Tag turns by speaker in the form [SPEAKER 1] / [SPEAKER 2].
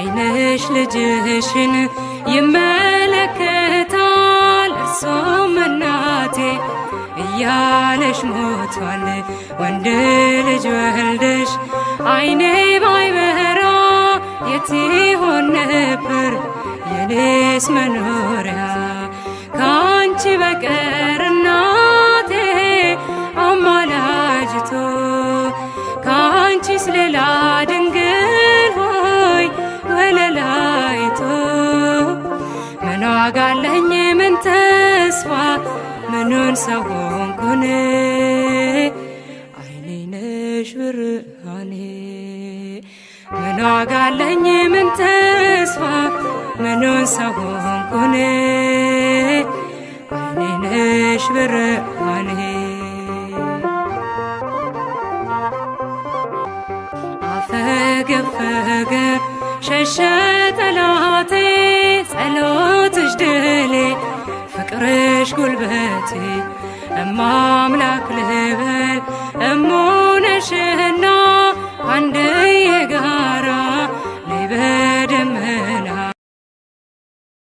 [SPEAKER 1] ዓይንሽ ልጅሽን ይመለከታል፣ እርሱም እናቴ እያለሽ ሞቷል። ወንድ ልጅ ወልደሽ ዓይኔ ባይበራ የት ይሆን ነበር የኔስ መኖሪያ? ከአንቺ በቀር እናቴ አማላጅቶ፣ ከአንቺስ ሌላ ድንግል ሆይ ወለላይቱ፣ ምን ዋጋ አለኝ፣ ምን ተስፋ፣ ምኑን ሰው ሆንኩን? ዓይኔ ነሽ ብርሃኔ። ምን ዋጋ አለኝ፣ ምን ተስፋ፣ ምኑን ሰው ሆንኩን? ዓይኔ ነሽ ብርሃኔ። አፈገፈገ ሸሸ ጠላቴ፣ ጸሎትሽ ድሌ፣ ፍቅርሽ ጉልበቴ፣ እማ አምላክ ልበል።